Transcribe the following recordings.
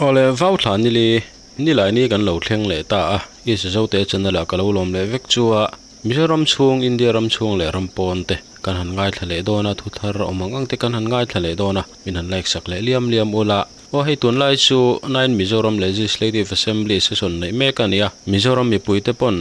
Awle vau thla nili nilai ni kan lo thleng leh ta a i Zote channel ah ka lo lawm leh vek chu a Mizoram chhung India ram chhung leh ram pawn te kan han ngaithla leh dawn a thu thar awm ang ang te kan han ngaithla leh dawn a min han like sak leh liam liam ula aw hei tunlai chu nine Mizoram Legislative Assembly session neih mek a ni a Mizoram mipui te pawn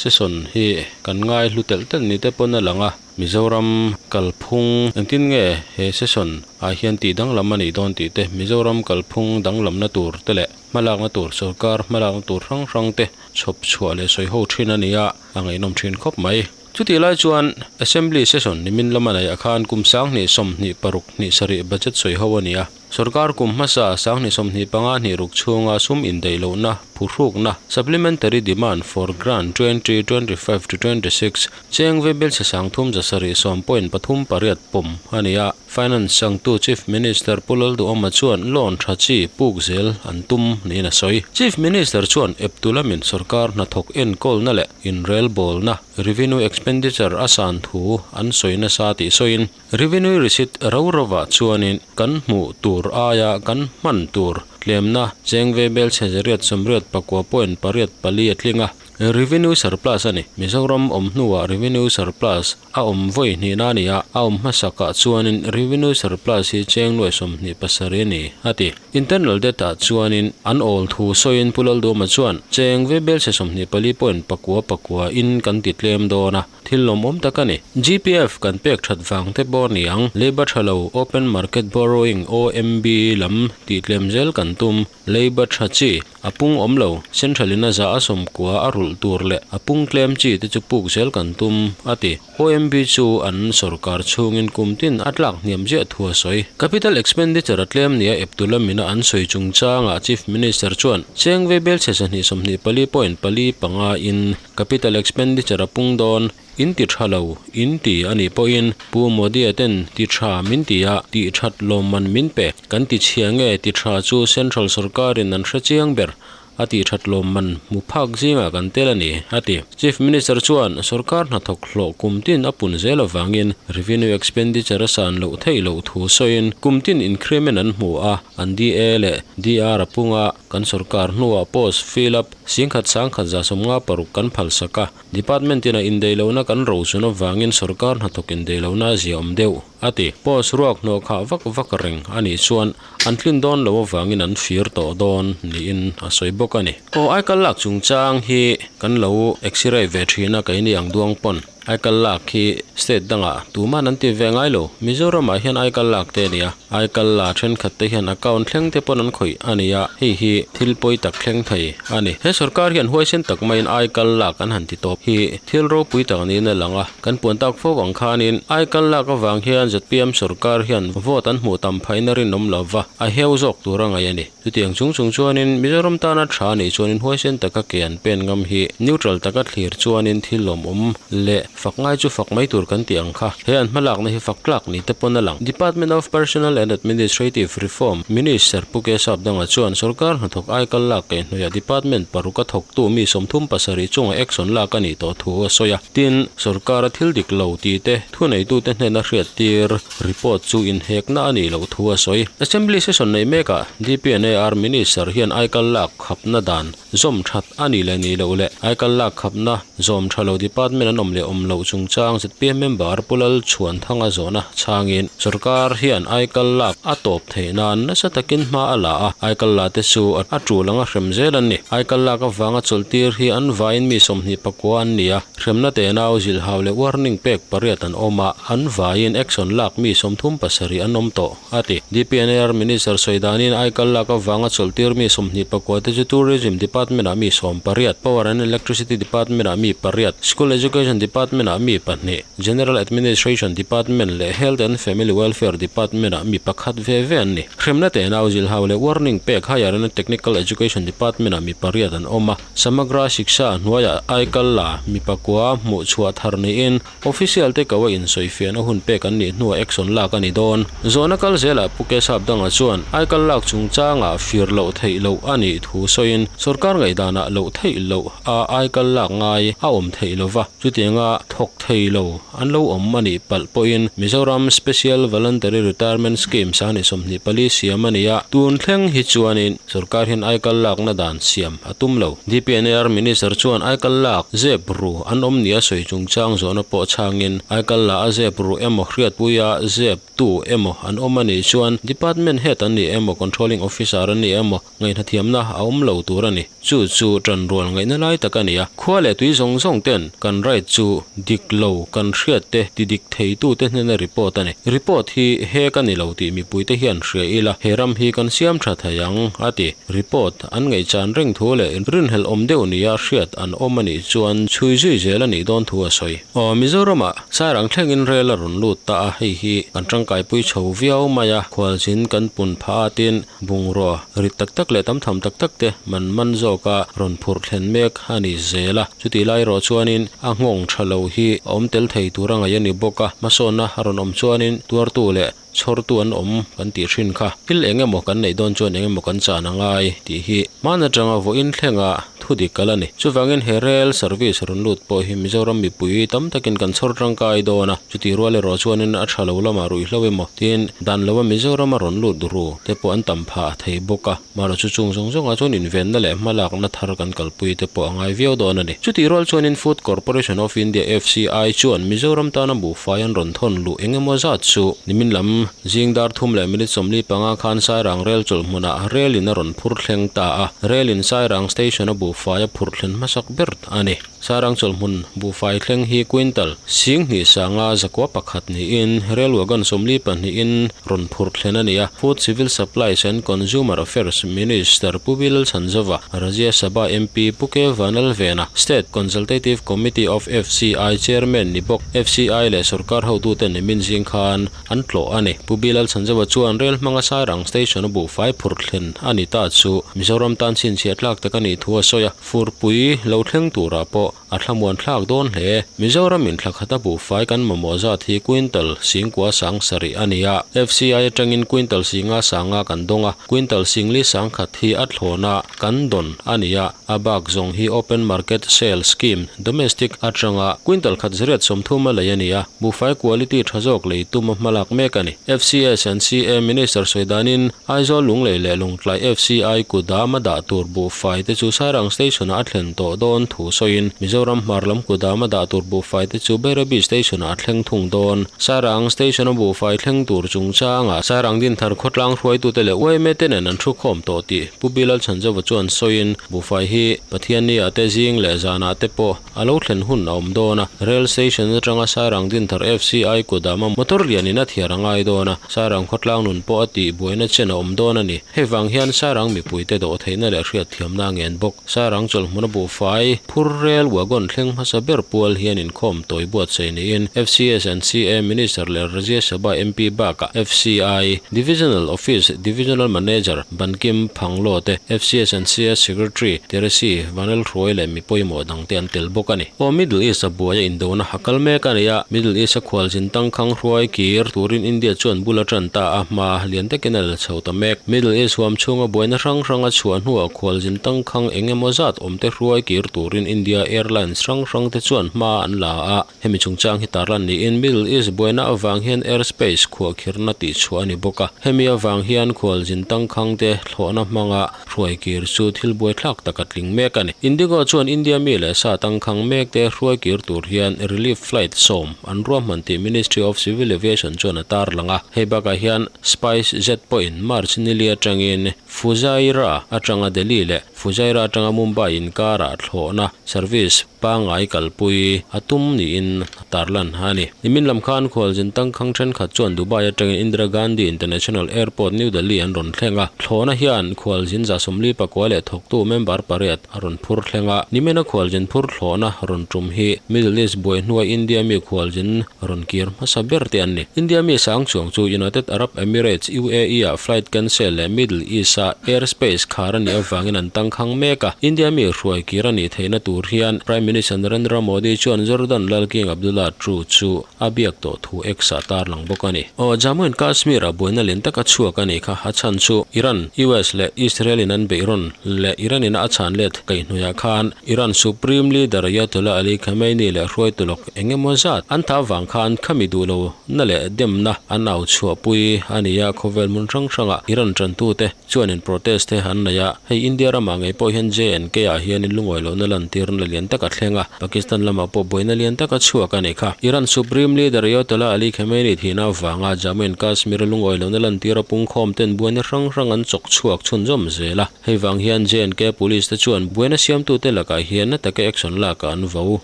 Session hi kan ngai hlu telh telh ni te pawn a lang a, Mizoram kalphung engtin nge he session ah hian tih danglam a nih dawn tih te, Mizoram kalphung danglamna tur te leh hmalakna tur sorkar hmalakna tur hrang hrang te chhawp chhuah leh sawi ho thin a ni a, a ngaihnawm thin khawp mai. Chutih lai chuan Assembly session nimin lama neihah khan kum 2026 hnih sarih budget sawi ho a ni a. Sorkar kum hmasa 2025 hnih ruk chhunga sum indaih lohna, phuhrukna, Supplementary Demand for Grant 2025 to 26, cheng vebel chhe 37 sawm point pathum pariat pawm a ni a. Finance changtu Chief Minister Pu Lalduhawma chuan loan tha chi puk zel an tum niin a sawi. Chief Minister chuan eptu lamin sorkar hnathawk enkawlna leh inrelbawlna, revenue expenditure, a san thu an sawi nasa tih sawiin, Revenue receipt ro rovah chuanin kan hmuh tur aia kan hman tur tlemna cheng ve bel chhe zariat sawmriat pakua point pariat pali a tling a, revenue surplus a ni. Mizoram awm hnuah revenue surplus a awm vawi hnihna a ni a, a awm hmasakah chuanin revenue surplus hi cheng nuai 27 a ni, a ti. Internal debt ah chuanin an awl thu sawiin Pu Lalduhawma chuan cheng ve bel chhe 24 point pakua pakua in kan ti tlem dawn a, Thil lawmawm tak a ni. GPF kan pek that vang te pawh a ni ang. Leiba tha lo, Open Market Borrowing, OMB, lam tih tlem zel kan tum. Leiba tha chi, a pung awm lo, Central in a za a sawmkua a rulh tur leh a pung tlem chi te chu puk zel kan tum, a ti. OMB chu an sorkar chhungin kum tin a tlak hniam ziah thu a sawi. Capital expenditure a tlem nia eptu lamina an sawi chungchangah Chief Minister chuan cheng veibel chhe 24 point pali panga in Capital expenditure a pung dawn, in ti tha lo, in ti a nih pawhin Pu Modi-a ten ti tha min ti a, tih that lawmman min pe. Kan ti chhia nge ti tha chu Central sorkarin an hre chiang ber, a tih that lawmman hmu phak zingah kan tel a ni, a ti. Chief Minister chuan sorkar hnathawk hlawh kum tin a pun zel avangin revenue expenditure a san loh theih loh thu sawiin kum tin increment an hmu a, an DA leh DR a pung a, kan sorkar hnuah post fill up Singkhat sangkhat 56 kan phalsak a, Department in a indeihlohna kan rochun avangin sorkar hnathawk indeihlohna a ziaawm deuh, a ti. Post ruak hnawh khah vak vak reng a nih chuan an tlin dawn lo avangin an fir tawh dawn niin a sawi bawk a ni. Aw aikal lak chungchang hi kan lo x-ray ve thin a keini ang duang pawn. Aikal lak hi state dangah tuman an ti ve ngai lo. Mizoramah hian aikal lak te a ni a, aikal la thenkhat te hian account thleng te pawn an khawih a ni a, hei hi thil pawi tak thleng thei a ni. He sorkar hian huaisen tak maiin aikal lak an han ti tawp hi thil ropui tak niin a lang a, kan puan tak fo ang khanin aikal lak avang hian zpm sorkar hian vote an hmuh tam phahin a rinawm lo va, a heu zawk tur a ngaih a ni. Chutiang chung chung chuanin Mizoram tana tha nih chuanin huaisen taka ke an pen ngam hi neutral taka thlir chuanin thil lawmawm leh fak ngai chu fak mai tur kan tih ang kha. He an hmalakna hi fak tlak ni te pawn a lang. Department of Personnel and Administrative Reform Minister Pu Kesap Danga chuan sorkar hnathawk aikal lak kaihhnawihah department paruk a thawktu mi 37 chunga action lak a nih tawh thu a sawi a. Tin, sorkara thil dik lo tih te thuneitute hnena hriattir Report chu inhekna a nih loh thu a sawi. Assembly session nei mekah DPNAR Minister hian aikal lak khapna dan zawm that a nih leh nih loh leh aikal lak khapna zawm tha lo department an awm leh awm loh chungchang zpm member Pu Lal Chhuanthanga zawhna chhangin sorkar hian aikal lak a tawp theih nan nasa takin hma a la a, aikal la te chu a tul anga hrem zel an ni. Aikal lak avanga chawlhtir hi an vaiin mi 29 an ni a. Hremna tenau zilhau leh warning pek pariat an awm a, an vaiin action lak mi 37 an awm tawh, a ti. DPNR Minister sawi danin aikal lak avanga chawlhtir mi 29 te chu Tourism Department-ah mi 18, Power and Electricity Department-ah mi pariat, School Education Department-ah mi pahnih, General Administration Department leh Health and Family Welfare Department-ah mi pakhat ve ve an ni. Hremna tenau zilhau leh warning pek Higher and Technical Education Department-ah mi pariat an awm a. Samagra Shiksha hnuaiah aikal la mi pakua hmuh chhuah thar niin official te ko a insawifiahna hun pek an nih hnuah action lak a ni dawn. Zawhna kal zelah Pu Kesap Danga chuan aikal lak chungchangah fir loh theih loh a nih thu sawiin sorkar ngaihdanah loh theih loh a aikal lak ngai a awm theih lova chutianga. thawk thei lo an lo awm a nih palh pawhin Mizoram Special Voluntary Retirement Scheme sanghnih 24 siam a ni a, tun thleng hi chuanin sorkar hian aikal lakna dan siam a tum lo. DPNR Minister chuan aikal lak zep ru an awm nia sawi chungchang zawhna pawh chhangin aikal la a zep ru emaw hriatpuia zep tu emaw an awm a nih chuan Department Head an ni emaw Controlling Officer an ni emaw Ngaihhnathiamna a awm lo tur a ni. Chu chu ṭanrual ngaihna lai tak a ni a. Khua leh tui zawng zawng ten kan right chu dik lo kan hriat te ti dik theitu te hnena report a ni. Report hi hek a ni lo tih mipuite hian hria ila he ram hi kan siam tha thei ang a ti. Report an ngaihchan reng thu leh rinhlelh awm deuh nia hriat an awm a nih chuan chhui zui zel a nih dawn thu a sawi. Aw Mizoramah Sairang thlengin rel a rawn lut ta a, hei hi kan tangkaipui chho viau mai a, khualzin kan pun phah a tin Bungrua rit tak tak leh tam tham tak tak te man man zawka rawn phurh thlen mek a ni zel a. Chutih lai erawh chuanin a nghawng tha lo hi a awm tel thei tur a ngaih a ni bawk a. Hmasawnna a rawn awm chuanin tuartu leh chhawrtu an awm kan tih thin kha. Thil eng emaw kan neih dawn chuan eng emaw kan chan a ngai tih hi hman atanga vawiin thlenga thu dik a la ni. Chuvangin he rail service rawn lut pawh hi Mizoram mipui tam takin kan chhawr tangkai dawn a. Chutih rual erawh chuanin a tha lo lamah ruihhlo emaw tin dan lova Mizorama rawn lut ru te pawh an tam phah thei bawk a, mahrawh chu chung zawng zawngah chuan invenna leh hmalakna thar kan kalpui te pawh a ngai viau dawn a ni. Chutih rual chuanin Food Corporation of India, FCI, chuan Mizoram tana buhfai an rawn thawn luh eng emaw zat chu nimin lam zing dar thum leh minute 45 khan Sairang rel chawlh hmunah rel in a rawn phur thleng ta a, rel in Sairang station a buhfai a phurh thlen hmasak ber a ni. Sarang chawlhmun buhfai thleng hi quintal 75 101 niin rail wagon 42 in rawn phurh thlen a ni a. Food Civil Supplies and Consumer Affairs Minister Pu Bilal Chhanzova, Rajya Sabha MP Pu K Vanlalvena, State Consultative Committee of FCI Chairman ni bawk FCI leh sorkar hotuten nimin zing khan an tlawh a ni. Pu Bilal Chhanzova chuan rel hmanga Sairang Station a buhfai phurh thlen a ni ta chu Mizoram tan chhinchhiah tlak tak a nih thu a sawi a. Furpui lo thleng turah pawh a thlamuan thlak dawn hle. Mizoram in thla khata buhfai kan mamawh zat hi quintal 9,000 7 a ni a. FCI atangin quintal 5 sanga kan dawng a, quintal 4 sangkhat hi a thlawna kan dawn a ni a. A bak zawng hi open market sale scheme, domestic, atanga quintal khat 830 a lei a ni a. Buhfai quality tha zawk lei tum a hmalak mek a ni. FCS and CA Minister sawi danin Aizawl Lunglei leh Lungtlai FCI kudam a dah tur buhfai te chu Sairang Station ah a thlen tawh dawn thu sawiin Mizoram hmar lam kudam a dah tur buhfai te chu Bairabi Station ah a thleng thung dawn. Sairang Station a buhfai thleng tur chungchangah Sairang Dinthar khawtlang hruaitute leh yma te nen an thukhawm tawh tih Pu Bilal Chhanzova chuan sawiin buhfai hi Pathianni ah te zing leh zanah te pawh A lo thlen hun a awm dawn a, Rail Station atanga Sairang Dinthar FCI kudama motor lianin a thiar a ngai dawn a, Sairang khawtlang nun pawh a tih buaina chen a awm dawn a ni. Hei vang hian Sairang mipuite dawh theihna leh hriatthiamna a ngen bawk. Sairang chawlhmuna buhfai, phur rel wagon thleng hmasa ber pual hian inkhawm tawi buatsaih niin FCS and CA Minister leh Rajya Sabha MP bakah FCI Divisional Office Divisional Manager Bankim Phanglo te, FCS and CA Secretary Teresi Vanlalhruai leh mi pawimawh dang te an tel bawk a ni. Aw Middle East a buai a indona a kal mek a ni a, Middle East a khualzin tangkhang hruai kir turin India chuan bul a tan ta a, hma lian takin a la chho ta mek. Middle East huam chhunga buaina hrang hrang a chhuah hnuah khualzin tangkhang eng emaw zat awm te hruai kir turin India Airlines hrang hrang te chuan hma an la a, hemi chungchang hi tarlan niin Middle East buaina avang hian airspace khuahkhirhna tihchhuah a ni bawk a, hemi avang hian khualzin tangkhang te thlawhna hmanga Hruaikir chu thil buaithlak tak a tling mek a ni. Indigo chuan India mi leh sa tangkhang mek te hruaikir tur hian relief flight sawm an ruahman tih Ministry of Civil Aviation chuan a tarlang a. Hei bakah hian Spice Jet pawhin March nili atangin Fujairah atanga Delhi leh Fujairah atanga Mumbai inkarah thlawhna service pangngai kalpui a tum niin a tarlan a ni. Nimin lam khan khualzin tangkhang thenkhat chuan Dubai atangin Indira Gandhi International Airport, New Delhi an rawn thleng a. Thlawhna hian khualzin 49 leh thawktu member pariat a rawn phur thleng a. Nimina khualzin phur thlawhna rawn tum hi Middle East buai hnuai India mi khualzin rawn kir hmasa ber te an ni. India mi sang chuang chu United Arab Emirates, UAE, ah flight cancel leh Middle East-a airspace khar a nih avangin an tangkhang mek a. India mi hruai kir a nih theihna tur hian Prime. Prime Minister Narendra Modi chuan Jordan lal King Abdullah ii chu a biak tawh thu X-ah tarlang bawk a ni. Aw, Jammu and Kashmir-ah buaina lian tak a chhuak a nih kha. A chhan chu Iran, US leh Israel-in an beih rawn leh Iran-in a chhan let kaihhnawihah khan Iran Supreme Leader Ayatollah Ali Khamenei leh hruaitu lawk eng emaw zat an ta vang khan khami duh lo na leh demna an au chhuahpui a ni a, khawvel hmun hrang hrangah Iran tantute chuanin protest te an nei a, hei India ramah ngei pawh hian J&K ah hianin lungawi lohna lantirna lian tak a thleng a, Pakistan lamah pawh buaina lian tak a chhuak a ni kha. Iran Supreme Leader Ayatollah Ali Khamenei thihna avanga Jammu and Kashmir a lungawi lohna lantira pungkhawm ten buaina hrang hrang an chawk chhuak chhunzawm zel a. Hei vang hian J&K Police te chuan buaina siamtute lakah hian na taka action lakah an vo.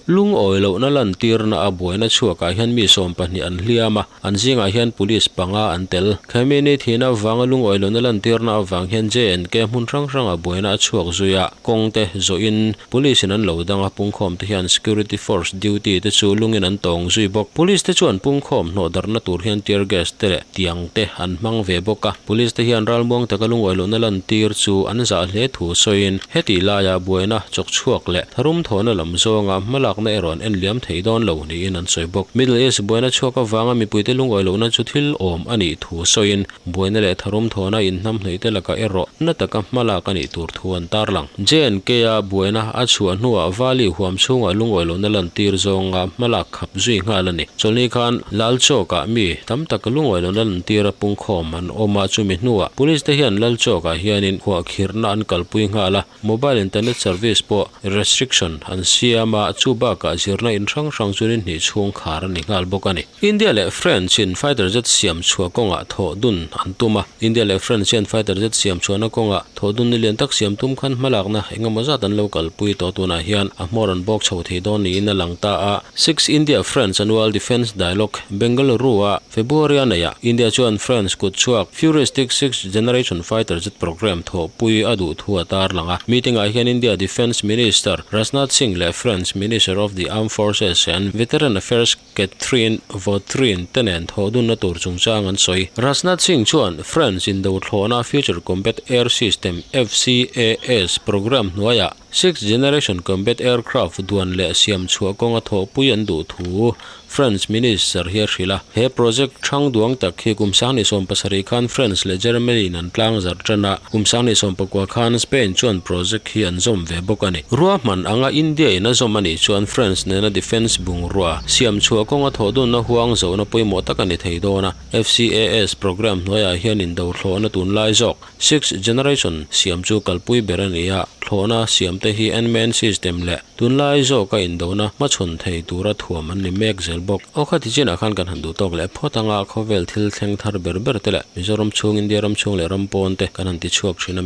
Lungawi lohna lantirna a buaina chhuakah hian mi 12 an hliam a, an zingah hian police panga an tel. Khamenei thihna avanga lungawi lohna lantirna avang hian J&K hmun hrang hrangah buaina a chhuak zui a, kawng te zawhin police in an lo dang a, pungkhawm te hian security force duty te chu lungin an tawng zui bawk. Police te chuan pungkhawm hnawh darhna tur hian tear gas te leh tiang te an hmang ve bawk a, police te hian ralmuang taka lungawi lohna lantir chu an zah hle thu sawiin heti laia buaina chawk chhuak leh tharum thawhna lam zawnga hmalakna erawh an en liam thei dawn lo niin an sawi bawk. Middle East buaina chhuak avanga mipuite lungawi lohna chu thil awm a nih thu sawiin Buaina leh tharum thawhna inhnamhnaih te lakah erawh na taka hmalak a nih tur thu an tarlang. J&K-a buaina a chhuah hnuah Vali huam chhungah lungawi lohna lantir zawnga hmalak khap zui nghal a ni. Chawlhni khan Lal Chowk-ah mi tam tak lungawi lohna lantir a pungkhawm an awm a, chumi hnuah Police te hian Lal Chowk-ah hianin khuahkhirhna an kalpui nghal a, Mobile internet service pawh restriction an siam a, chu bakah zirna in hrang hrang chu ni hnih chhung khar a ni nghal bawk a ni. India leh French in fighter jet siam chhuah kawngah thawh dun an tum a, India leh French hian fighter jet siam chhuahna kawngah thawh dun ni lian tak siam tum khan hmalakna engemaw zat an lo kalpui tawh tunah hian a hmawr an bawk chho thei dawn niin a lang ta a. Six India French Annual Defence Dialogue Bengaluru-a February a neihah India chuan France kut chhuak Futuristic Sixth Generation Fighter Jet Programme thawhpui a duh thu a tarlang a. Meeting-ah hian India Defence Minister Rajnath Singh leh France Minister of the Armed Forces and Veteran Affairs Catherine Vautrin te nen thawhdunna tur chungchang an sawi. Rajnath Singh chuan France indo thlawhna Future Combat Air System, FCAS, programme hnuaiah Sixth Generation Combat Aircraft duan leh siam chhuah kawnga thawhpui an duh thu French Minister hi a hrilh a. He project thang duang tak hi kum 2017 khan France leh Germany in an tlang zarh tan a, kum 2019 khan Spain chuan project hi an zawm ve bawk a ni. Ruahman anga India in a zawm a nih chuan France nena defence bungrua siam chhuah kawnga thawhdunna huang zohna pawimawh tak a ni thei dawn a. FCAS programme hnuaiah hian indo thlawhna tunlai zawk Sixth generation siam chu kalpui ber a ni a, thlawhna siamte hi unmanned system leh tunlai zawka indona hmachhawn thei tura thuam an ni mek zel bawk. Aw khati chinah khan kan han duh tawk leh phawt anga khawvel thil thleng thar ber ber te leh Mizoram chhung, India ram chhung leh ram pawn te kan han ti chhuak thin a.